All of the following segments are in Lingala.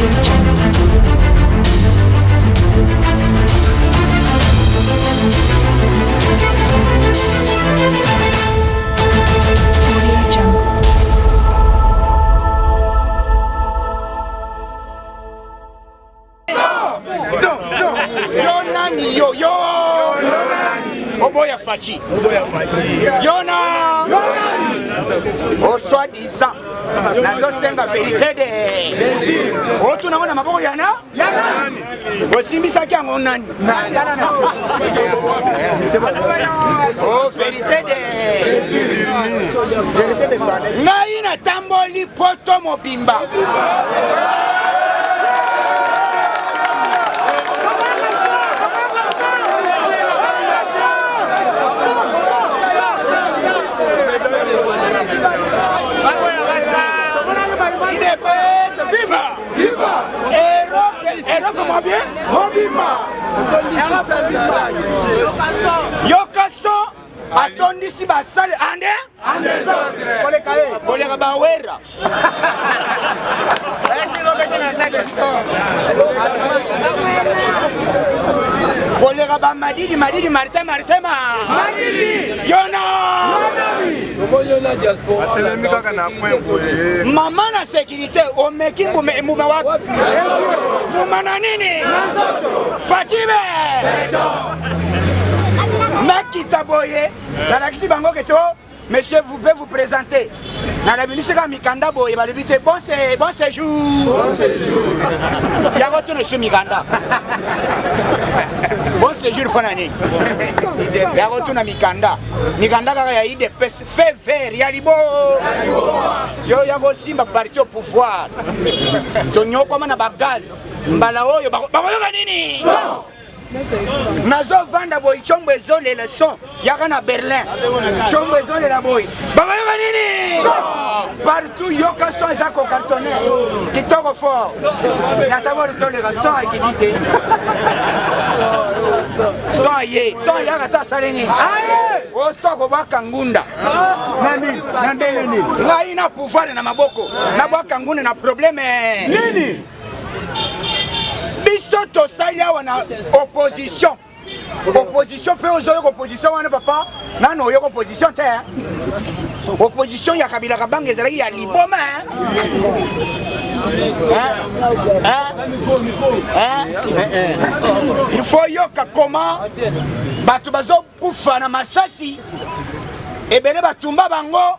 Audio Jungle. Audio Jungle. Yo nani yo yo oboya faci yo na osoi disant nazosenga verité de otuna ngo na maboko yana osimbisaki yango nani o verité de ngai natamboli poto mobimba. Idps viva! Viva! Europe, Europe mobie? Mobimba! Yoka son atondisi basale ande koleka bawera koleka bamadidi madidi martin martin ma yona mama na sécurité omeki mbuma wapi mbuma na nini fatibe nakita boye nalakisi bango ke to monsieur vous pouvez vous présenter nalabilisi kaka mikanda boye balobi te bon bon séjour yango tuna esu mikanda bon séjour mpo na nini yango tuna mikanda mikanda kaka ya idps fe vert ya libo yo ya kosimba parti au pouvoir tonyokwama na bagaz mbala oyo bakoyoka nini nazovanda boye combo ezolela son yaka na berlin combo ezolela boye bakoyoka nini partout yoka son eza kokartone kitoko fort nataboli toleka son ekiti te son aye son ayaka ata asali nini oso akobwaka ngunda ngai na pouvoir na maboko nabwaka ngunda na probleme nini biso tosali awa na opposition opposition mpe ozoyoka opposition wana papa nano oyoka opposition te opposition ya kabila kabanga ezalaki ya liboma il faut yoka comment bato bazokufa na masasi ebele batumba bango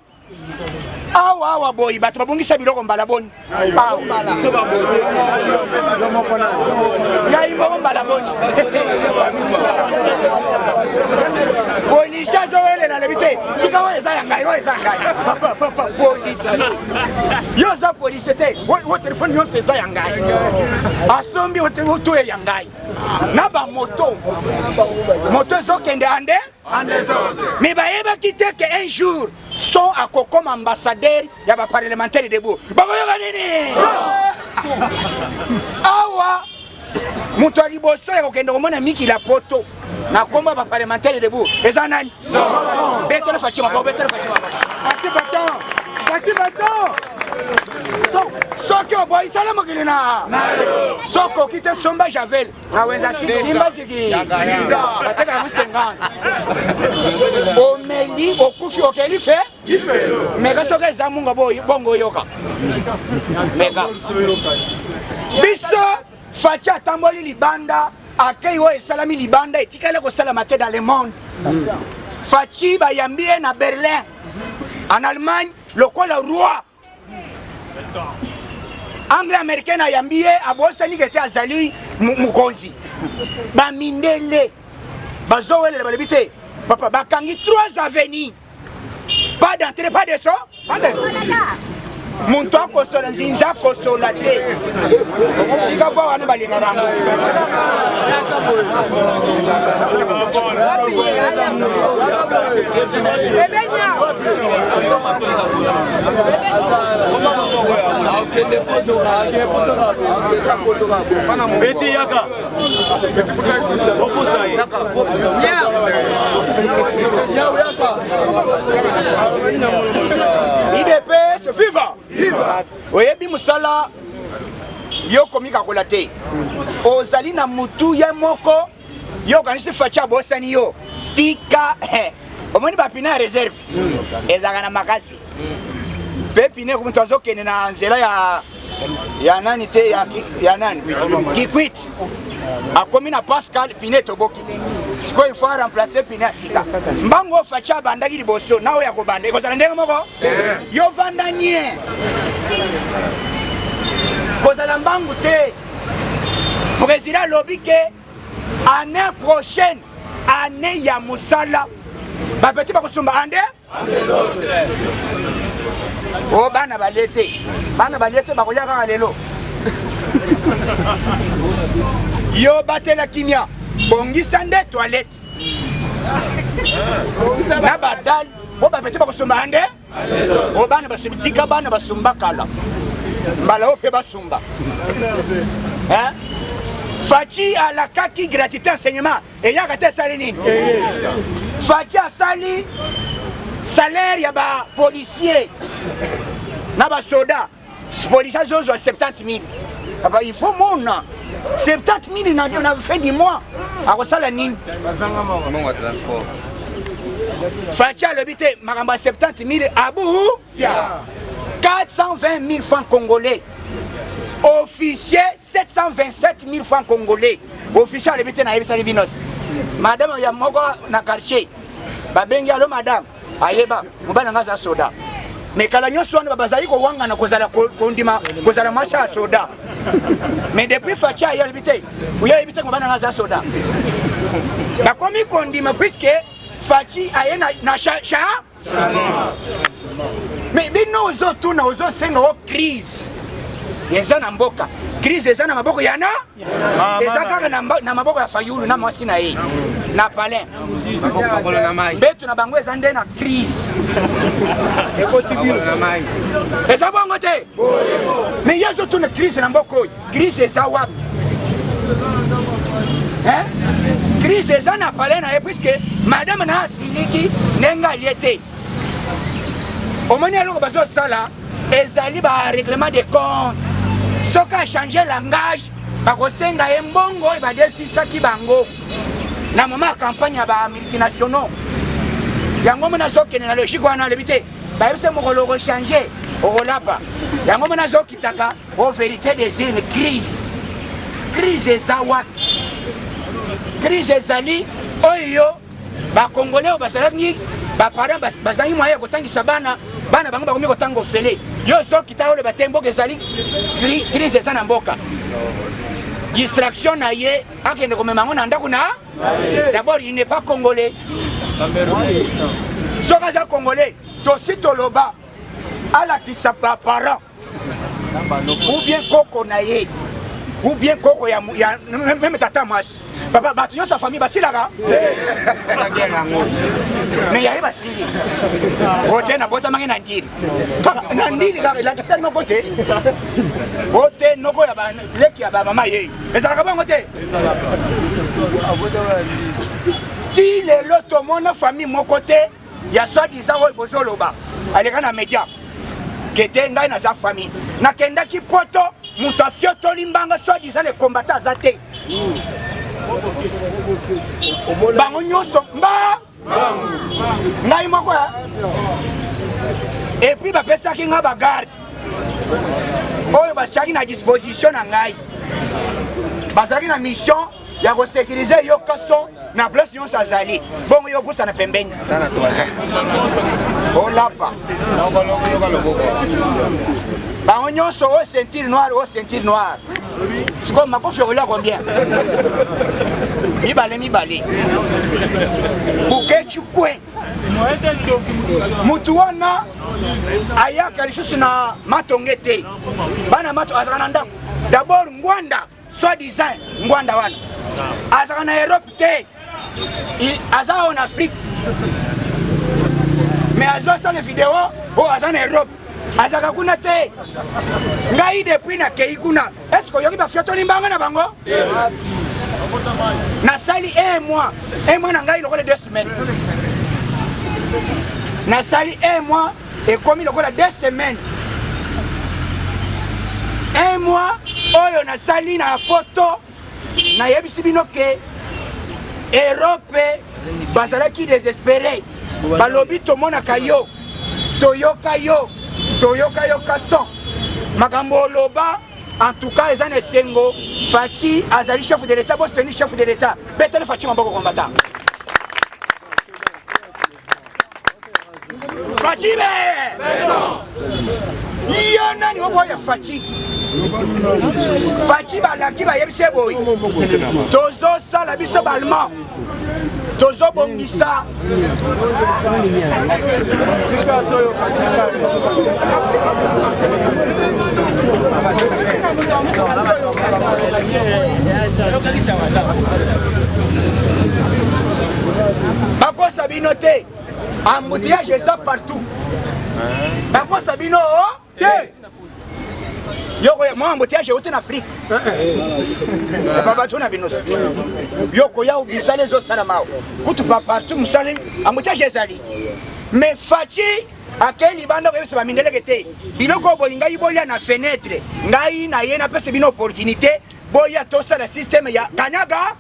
awa awa boyi bato babongisa biloko mbala boni awa ngai moko mbala boni polisi azowelela alobi te tika oyo eza ya ngai oyo eza ya ngai papa polisi yo oza polisi te o telefone nyonso eza ya ngai asombi oto ya ngai na bamoto moto ezokende ande Mais bayebaki te que un jour son akokoma ambassadeur ya ba parlementaire debout. Bakoyoka nini? Awa moto ya liboso ya kokende komona mikili ya poto na nkombo ya baparlementaire debout eza nani? Betela Fatshi maboko, betela Fatshi maboko. Fatshi Beton! Fatshi Beton! Soki oboyi sala mokili na soki okoki te somba javel awenza simba zigi bateka yango 50 omeli okufi okeli fe meka soki eza munga bongo oyoka meka biso faci atamboli libanda akei oyo esalami libanda etikali kosalama te dans le monde faci bayambi ye na berlin en allemagne lokola roi angle américain ayambi ye abosani ke te azali mokonzi bamindele bazowelela balobi te papa bakangi trois avenues pas d'entrée pas de sort moto akosola nzinza akosola te tika voi wana balingaka yango Beti yaka. Opusa ye. IDPS viva! Oyebi mosala Yo komikakola te. Ozali na mutu ye moko, yo okanisi Fatshi abosani yo. Tika omoni ba pine ya reserve ezalaka na makasi mpe pine moto azokende na nzela ya ya nani te ya, ya nani kikwit akomi na pascal pine etoboki sikoyo il faut remplacer pine ya sika mbangu oyo faci abandaki liboso na oyo ya kobanda ekozala ndenge moko yo vanda nie kozala mbangu te président alobi ke année prochaine année ya mosala bapeti bakosumba ande o oh, bana balie te bana balie te bakolia kaka lelo yo batela kimia bongisa nde toilette na badale po bapeti bakosumba ande o oh, bana basumbi tika bana basumba kala mbala oyo mpe basumba Fatshi alakaki gratuité enseignement eyaka te esali nini Fatshi asali salaire ya ba policier na basoda policier azozwa 70 000 aba il faut mona 70 000 na, na fin du mois akosala nini Fatshi alobi te makambo ya 70 000 abu 420 000 francs congolais officier 727 000 francs congolais officier alobi te nayebisaki bino madame ya moko na quartier babengi alo madame ayeba mobali na ngai aza soda me kala nyonso wana bazali kowangana kozala kondima kozala mwasi ya soda mais depuis faci aye alobi te oyo ayebi te mobali na ngai aza soda bakomi kondima puiske faci aye na, na cha, cha Mais bino ozotuna ozosenga o crise eza na mboka crise eza na maboko ya na eza kaka na maboko ya fayulu na mwasi na ye na palin mbeto na bango eza nde na crise eza bongo te mais ye azotuna crise na mboka oyo crise eza wapi crise eza na palais na ye puiske madame na asiliki ndenge alie te omoni eloko bazosala ezali ba règlement de compte soki achange langage bakosenga ye mbongo oyo badefisaki bango na moment ya campagne ya ba multinationaux yango mona azokende na logique wana alobi te bayebisa mokolo okochange okolapa yango mona azokitaka o verite des urnes crise crise eza wapi crise ezali oyo bakongole oyo bazalaki baparent bazangi moyen ya kotangisa bana bana bango bakomi kotanga ofele yo soki ta oloba te mboka ezali crise eza na mboka distraction na ye akende komema yango na ndako na d'abord il n'est pas congolais soki aza congolais tosi toloba alakisa baparent ou bien koko na ye ou bien koko ya, ya meme tata mwasi papa bato nyonso ya famille basilaka me yaye basili o te nabotamaki na ndili kaka na ndili kaka elakisani moko te o te noko ya leki ya bamama ye ezalaka bongo te ti lelo tomona famille moko te ya soit disant oyo bozoloba aleka na media kete ngai naza famille nakendaki poto moto afiotoli mbanga soit disant le combattant aza te bango nyonso mba ngai moko epuis bapesaki ngai bagarde oyo basiaki na disposition na ngai bazalaki na mission ya kosekirize yo kaso na place nyonso azali bongo yo opusana pembeni olapa bango nyonso oyo ceinture noire oyo ceinture noire sikoyo makofi okolia combien mibale mibale bukeci kwe mutu wana ayaka lisusu na matonge te bana mato azalaka na ndako d'abord ngwanda soit disant ngwanda wana azalaka na europe te aza awa na afrique mais azosala video oyo aza na europe azalaka kuna te ngai depuis nakei kuna estce oyoki bafiotoli mbanga na bango nasali un mois un mois na ngai lokola deux semaines nasali un mois ekomi lokola deux semaines un mois. Oyo nasali na foto nayebisi bino ke Europe bazalaki désespéré, balobi tomonaka yo, toyoka yo, toyoka yoka son makambo oloba. En tout cas eza na esengo, Fatshi azali chef de l'État, bosoteni chef de l'État, betele Fatshi maboko combattant. Fatshi be yo nani oboya Fatshi? Fatshi balaki bayebisi ye boye, tozosala biso baallemand tozobongisa bakosa bino te, embouteillage eza partout, bakosa bino te. Yoko mwa embouteillage euti na Afrique, pa bato na bino yoko ya misala ezosalama awa kutu pa partout mosala embouteillage ezali. Mais Fatshi akei libanda koyebisa bamindeleke te, biloko oyo bolingaki bolia na fenêtre, ngai na ye napesa bino opportunité boya tosala système ya kanyaga.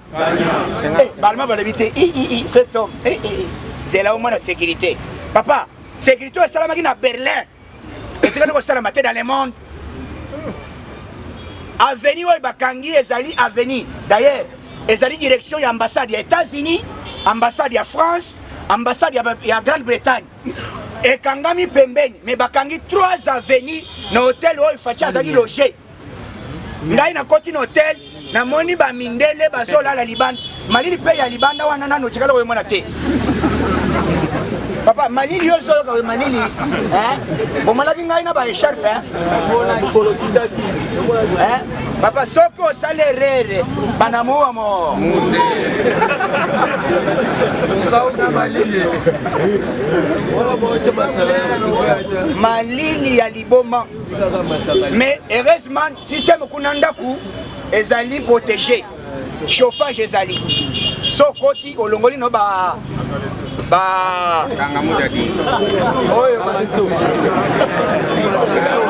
Balma balobi te, cet homme zela omona sécurité. Papa, sécurité oyo esalamaki na Berlin etikali kosalama te dans le monde. Avenue oyo bakangi ezali avenue, d'ailleurs ezali direction ya ambassade ya États-Unis, ambassade ya France, ambassade ya Grande-Bretagne ekangami pembeni, mais bakangi 3 avenues na hôtel oyo Fatshi azali logé. Ngai nakoti na hôtel, namoni bamindele bazolala libanda, malili mpe ya libanda wana nano otikala koyomona te. Papa, malili yo ozoyoka oyo malili, bomonaki ngai na ba écharpe. Papa, soki osali erreur banamuwa mo malili ya liboma. Mais heureusement système kuna ndaku ezali protégé, chauffage ezali, so okoti olongoli no ba ba oyo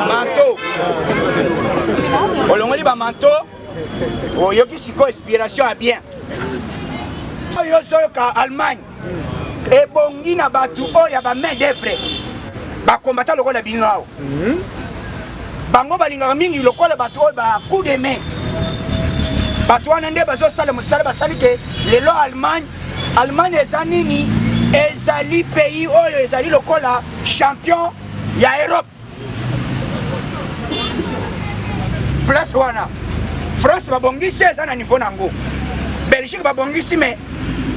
manteau, olongoli ba manteau, oyoki sikoyo inspiration ya bien. Oyo ozoyoka Allemagne ebongi na bato oyo ya ba main d'œuvre, bakombata lokola bino awa. Bango balingaka mingi lokola bato oyo ba coup de main, bato wana nde bazosala mosala. Basali ke lelo Allemagne, Allemagne eza nini? Ezali pays oyo ezali lokola champion ya Europe. Place wana France babongisi eza na niveau nango, Belgique babongisi, mais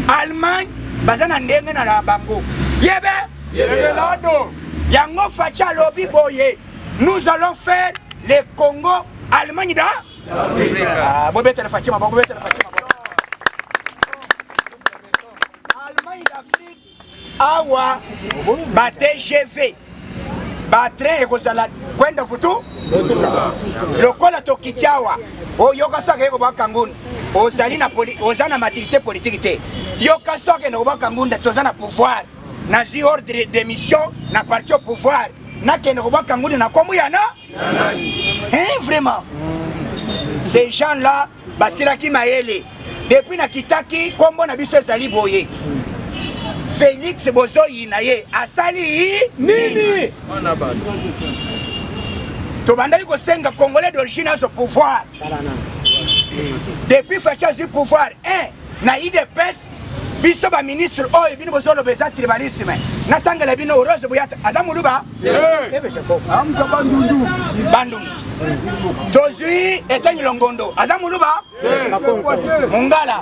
Allemagne baza na ndenge na bango. Yebe Yebelado. Yango Fatshi alobi boye, nous allons faire le Congo Allemagne da ah, bobetela Fatshi maboko, bobetela Fatshi maboko. Allemagne d'Afrique awa ba TGV, ba train ekozala kwenda futu lokola tokiti awa. Oyoka soki ekobwaka ngunda, ozali na oza na maturité politique te. Yoka soki ekobwaka ngunda, toza na pouvoir, nazwi ordre de mission na parti au pouvoir, nakende kobwaka ngunda na kombo ya na hein? Vraiment, ces gens là basilaki mayele depuis nakitaki. Kombo na biso ezali boye, Félix bozoyina ye asali nini? Tobandaki kosenga Congolais d'origine azo pouvoir. Depuis Fatshi azwi pouvoir 1 na UDPS, biso baministre oyo bino bozoloba eza tribalisme. Natangela bino: Rose Buyata aza Moluba, Bandundu. Tozwi Eteni Longondo, aza Moluba, Mongala,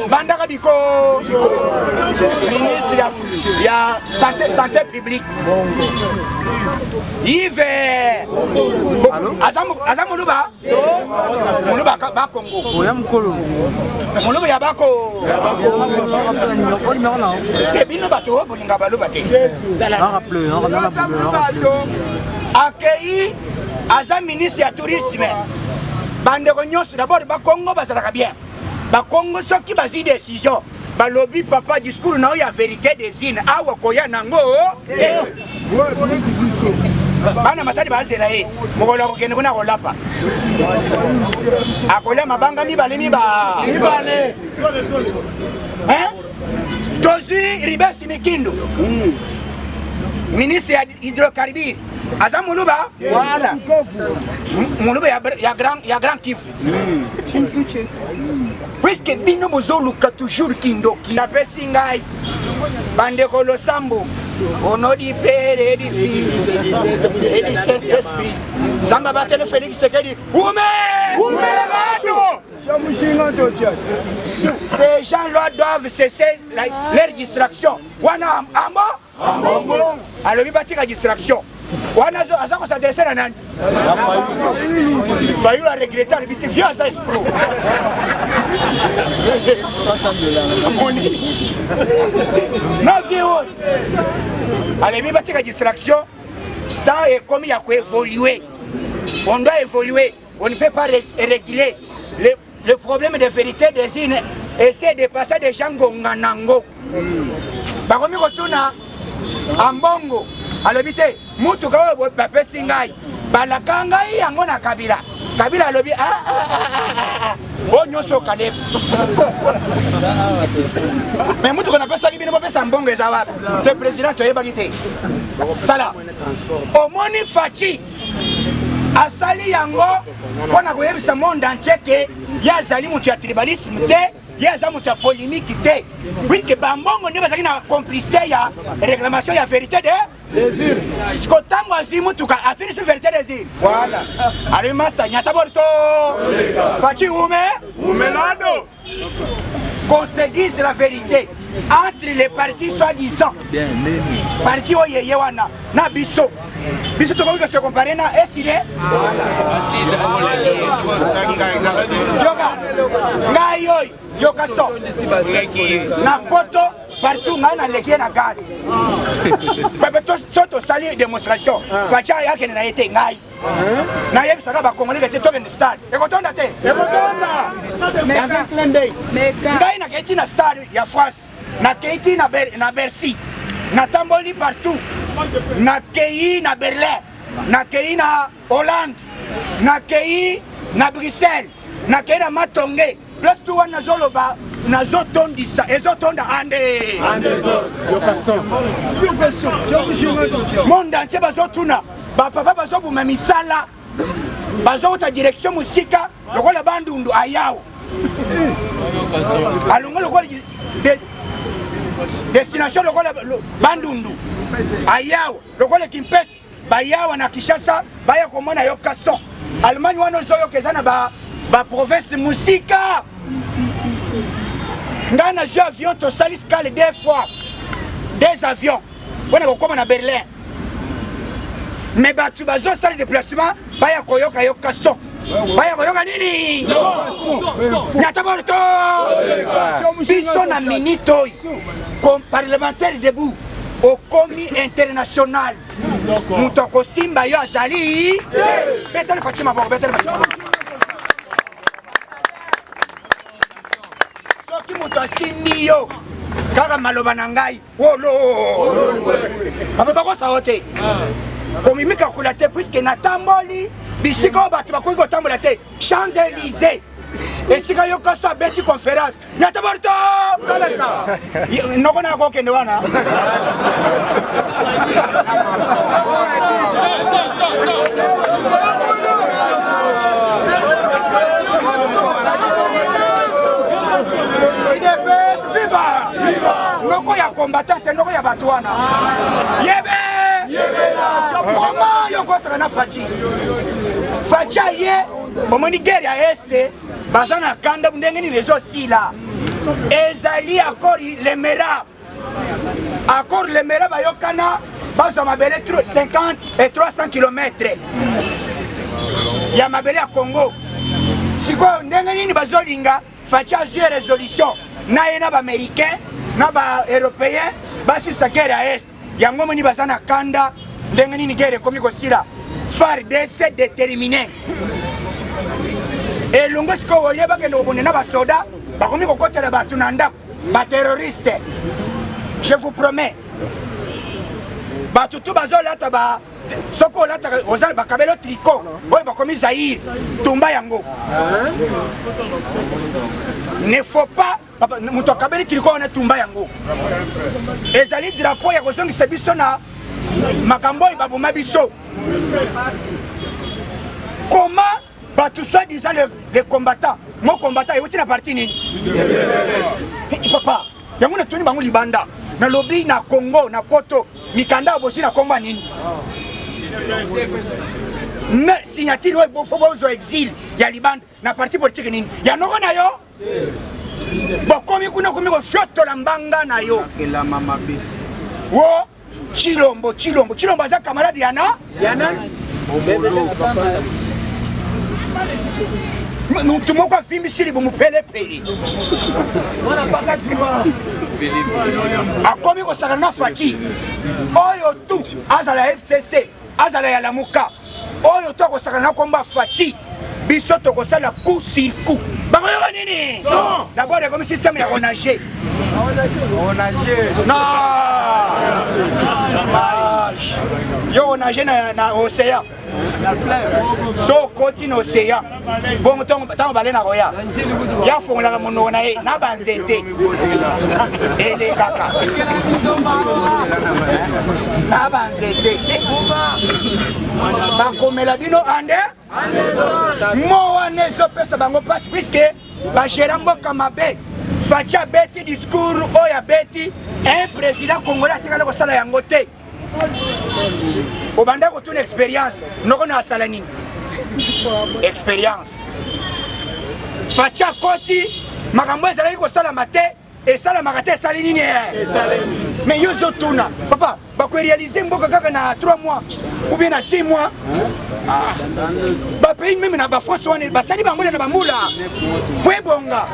Bandaka Biko, ministre ya santé publique. Yves aza Moluba, Moluba Bakongo, Moluba ya Bako te. Bino bato oyo bolinga baloba te. Akei aza ministre ya tourisme. Bandeko nyonso, d'abord Bakongo bazalaka bien. Bakongo soki bazwi décision, balobi: "Papa, discours na oyo ya vérité des urnes awa koya nango te." Bana Matadi bazela ye mokolo akokende kuna akolapa, akolia mabanga mibale mibale. Hein? Tozwi Ribesi Mikindu, ministre ya hydrocarbure, aza moluba. Voilà. Moluba ya Grand Kivu. Puisque bino bozoluka toujours kindoki, napesi ngai bandeko losambo au nom du Père et du Fils et du Saint-Esprit. Nzambe abatele Félix Tshisekedi. Ume! Ces gens-là doivent cesser leur distraction. Wana ambo? Alobi batika distraction. Wana aza ko s'adresser na nani? Fayulu a regretté, alobi te vieux aza escroc. Amoni. Na vieux oyo. Alobi batika distraction. Tant ekomi ya koévoluer. On doit évoluer. On ne peut pas réguler le problème de vérité des urnes. Essaie de passer des gens ngonga nango. Bakomi kotuna Ambongo alobi te mutuka oyo bapesi ngai balaka ngai yango na Kabila. Kabila alobi ah, ah, ah, ah, oyo nyonso kalefu me mutuka napesaki bino bopesa mbongo eza wapi? Te président toyebaki te. Tala omoni Fatshi asali yango mpo na koyebisa monde entier ke ye azali moto ya tribalisme te, ye aza moto ya polémique te, puisque bambongo nde bazalaki na complicité ya réclamation ya vérité de Désir. Siko ntango azwi mutuka atunisi vérité désir. Voilà. Alobi master nyata borto Fatshi ume Umelado. Qu'on se dise la vérité entre les partis soi-disant parti oyo ye wana na biso, biso tokoki kose comparer na esile. Yoka ngai oyo, yoka so na poto partout ngai naleki ye na gaz pepe. So tosali démonstration, Fatshi akende na ye te. Ngai nayebisaka bakongolike te, tokende stade, ekotonda te. Ngai nakei ti na stade ya France, nakei ti na Bercy, natamboli partout, nakei na Berlin, nakei na Hollande, nakei na Bruxelles, nakei na Matonge, place tu wana nazoloba, nazotondisa, ezotonda ande monde entier. Bazotuna bapapa bazobuma misala, bazowuta direction mosika lokola Bandundu, ayawo alongo lokola destination lokola Bandundu, ayawo lokola Kimpesi, bayawa na Kinshasa, baya komona yo kason. Allemagne wana ozoyoka eza na baprovince mosika. Ngai nazwi avion, tosali scale deux fois, deux avions mpona kokóma na Berlin. Mais bato bazosala déplacement, baya koyoka yo kason, baya koyoka nini, nyata borto biso na minute oyo. Parlementaire debout okomi international, moto akosimba yo azali te. Betele Fatshi maboko, betele Fatshi maboko. Soki moto asimbi yo kaka maloba na ngai wolo, bato bakosa yo te, komimikakula te, puisque natamboli bisika oyo bato bakoki kotambola te. Champs Élysées, esika yo kaso abeti conférence, nyata borto noko na kokende wana. UDPS viva! Noko ya combattant te, noko ya bato wana. Yebe koma yo kosaka na Fatshi. Fatshi aye, omoni guerre ya Est, baza na kanda ndenge nini ezosila. Ezali accord Lemera, accord Lemera, bayokana bazwa mabele 50 et 300 km ya mabele ya Congo. Sikoyo ndenge nini bazolinga Fatshi azwi résolution na ye na baaméricain na baeuropéen, basisa guerre ya Est? Yango moni baza na kanda ndenge nini guerre ekomi kosila. FARDC déterminé elongo. Sikoyo olie bakende kobunda na basoda, bakomi kokotela bato na ndako, baterroriste. Je vous promets. Bato tu bazolata ba soki olataka oza bakabelo tricot oyo bakomi Zaire, tumba yango. Ne faut pas moto akabeli tricot wana, tumba yango. Ezali drapeau ya kozongisa biso na makambo oyo baboma biso. Comment bato soi disant le combattant mo combattant euti na parti nini, papa? Yango natuni bango libanda, nalobi na Congo, na Poto, mikanda oyo bozwi na nkombo ya nini? Na signature oyo po bozwa exil ya libanda na parti politique nini ya noko na yo? Bokomi kuna, komi kofiotola mbanga na yo wo. Chilombo, Chilombo, Chilombo aza camarade ya na mutu moko avimbisi libumu pelepele, akomi kosakana na Fatshi. Oyo tu azala FCC, azala ya Lamuka, oyo to akosakana na komba Fatshi, biso tokosala coup sur coup. Bakoyoka nini? D'abord ekomi système ya konager na yo konage na océan. So okoti na océan bongo, ntango bale na koya, ya fongolaka monoko na ye na banzete elekaka na banzete, bakomela bino ande mo wana ezopesa bango mpasi, puisque bagéra mboka mabe. Fatshi abeti discours oyo abeti, un président congolais atikala kosala yango te. Obanda kotuna expérience noko na asala nini? Expérience Fatshi akoti, makambo ezalaki kosalama te, esalamaka te, esali nini? Mais yo ozotuna, papa, bakoréaliser mboka kaka na 3 mois ou bien na 6 mois? Bapays même na bafrance wana basali bambula na bambula po ebonga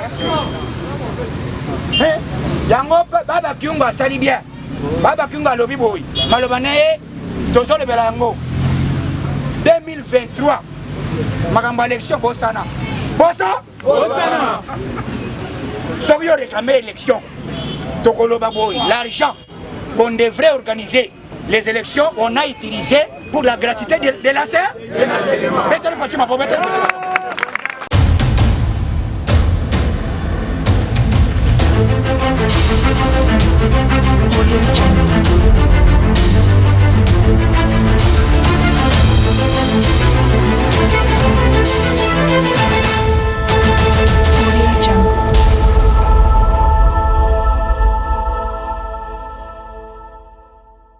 yango. Baba Kiungo asali bien. Baba Kiungo alobi boye, maloba na ye tozolobela yango 2023, makambo ya élection, bosana, bosa. Soki yo réclame élection, tokoloba boye: l'argent qu'on devrait organiser les élections, on a utilisé pour la gratuité de la betele. Fatshi mapo betele. Audio.